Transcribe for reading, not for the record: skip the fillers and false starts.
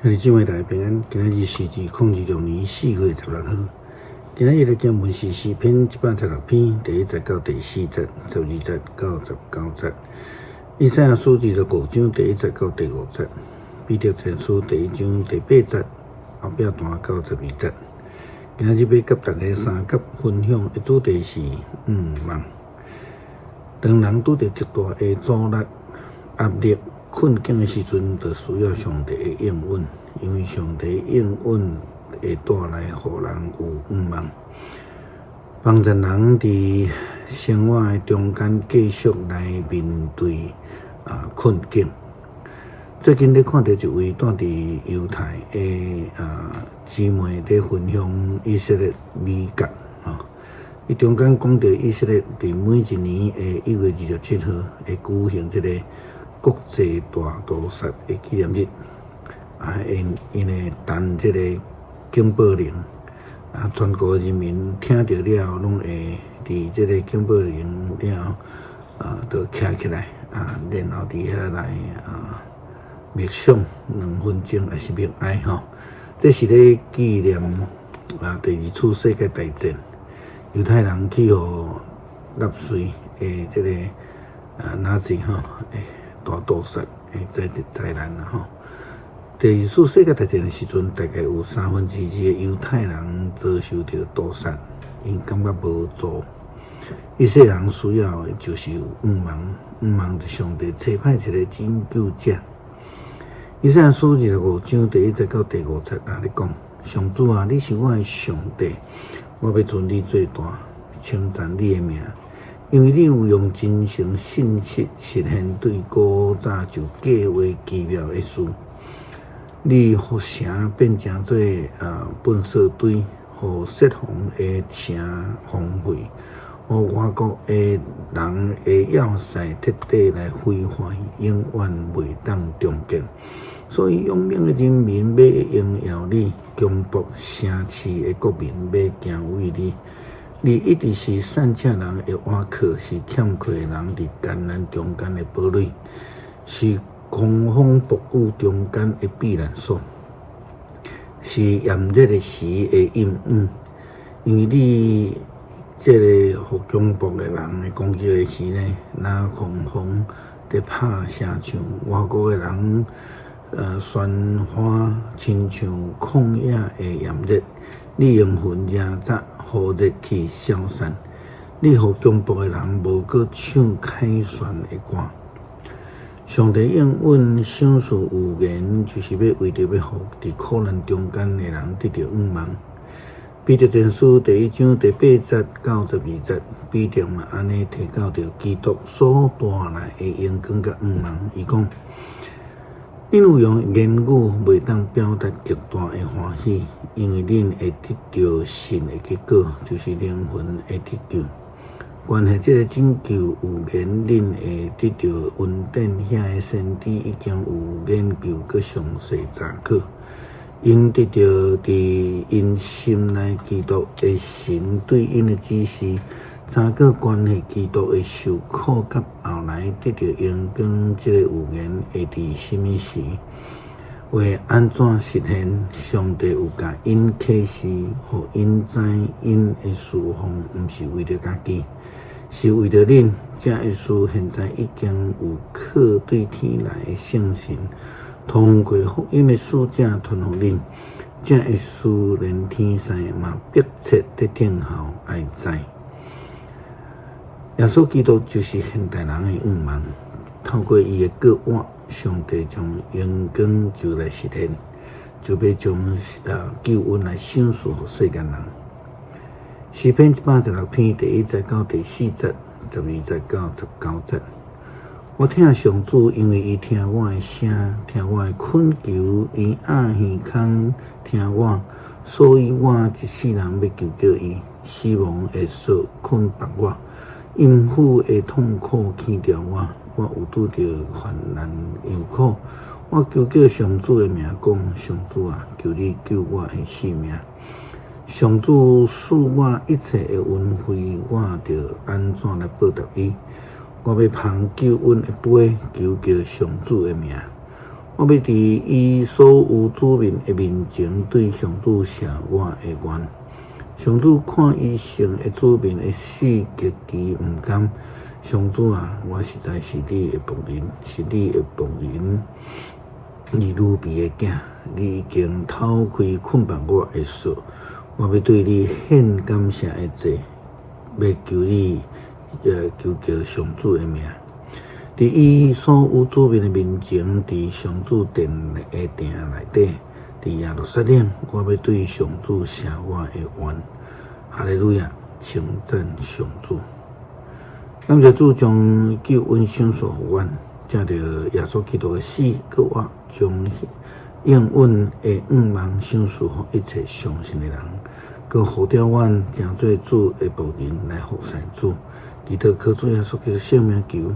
兄弟姊妹大家平安，今仔日是2026年4月16號。今仔日的經文是詩篇116篇第一節到第四節，12節到19節。以賽亞書25章第一節到第五節，彼得前書第一章第八節後壁段到12節。今仔日欲佮大家相佮分享的主題是向望。當人拄著極大的阻力、壓力、困境的時陣，就需要上帝的應允，因為上帝應允會帶來予人有向望，幫助人佇生活的中間繼續來面對困境。最近咧看著一位住佇猶太的姊妹佇分享以色列美感，吼，伊中間講著以色列佇每一年的1月27號會舉行這個國際大屠殺的紀念日，𪜶𪜶會彈這個警報鈴，全國人民聽著了後，攏會佇這個警報鈴了後，就徛起來，然後佇遐來默想兩分鐘，抑是默哀吼。這是咧紀念第二次世界大戰猶太人去予納粹的這個納粹吼，大屠殺的災難啦吼。第二次世界大戰的時陣，大概有三分之二的猶太人遭受著屠殺，𪜶感覺無助。以色列人需要的就是有向望，向望著上帝差派一個拯救者。以賽亞書25章第一節到第五節咧講：上主啊，你是我的上帝，我欲尊你做大，稱讚你的名，因為你有用真誠信實實現對古早就計劃奇妙的事。你予城變成做糞掃堆，予設防的城荒廢，予外國的人的要塞徹底來毀壞，永遠袂當重建。所以勇猛的人民欲榮耀你，強暴城市的國民欲敬畏你。你一直是散赤人的倚靠，是欠缺的人佇艱難中間的堡壘，是狂風暴雨中間的避難所，是炎熱的時的蔭雨。因為你這個予強暴的人的攻擊的時呢，若狂風佇拍聲像外國的人，喧嘩親像曠野的炎熱。你用雲遮罩，予熱氣消散。你予強暴的人無閣唱凱旋的歌。上帝應允賞賜預言，就是欲為著欲予佇苦難中間的人得著向望。彼得前書第一章第八節到12節，彼得嘛按呢提到著基督所帶來的榮光佮向望。伊講：恁有用言語袂當表達極大的歡喜，因為恁會得著信的結果，就是靈魂的得救。關係這個拯救預言，恁會得著恩典，遐个先知已經有研究閣詳細查考，𪜶得著佇𪜶心內基督的神對𪜶的指示，查考關係基督的受苦佮後來得著榮光，這个預言會佇啥物時，會按怎實現？上帝有共𪜶啟示，予𪜶知𪜶的事奉，毋是為著家己，是為著恁。這个事現在已經有靠對天來的聖神，通過福音的使者傳予恁。這个事連天使嘛迫切佇等候愛知。耶穌基督就是現代人的向望，透過伊的復活，上帝將榮光就來實現，就欲將救恩來賞賜予世間人。詩篇116篇第一節到第四節，12節到19節。我疼上主，因為伊聽我的聲，聽我的懇求，伊掩耳孔聽我，所以我一世人欲求告伊。死亡的索捆縛我，陰府的痛苦牽牢我，我有拄著患難憂苦。我求告上主的名，講：上主啊，求你救我的性命。上主賜我一切的恩惠，我著按怎來報答伊？我欲捧救恩的杯，求告上主的名。我欲佇伊所有子民的面前對上主謝我的願。上主看伊聖的子民的死極其毋甘。上主啊，我實在是你的僕人，是你的僕人，你呂便的囝，你已經透開捆綁我的索。我欲對你獻感謝的祭，欲求你，求叫上主的名。佇伊所有子民的面前，佇上主殿的殿內底，佇耶路撒冷，我欲對上主謝我的願。哈利路亞，稱讚上主。感謝主將救恩賞賜予阮，藉著耶穌基督的死，閣活，將應允的願望賞賜予一切相信的人，閣呼召阮成做主的僕人來服侍主。祈禱靠主耶穌基督聖名求。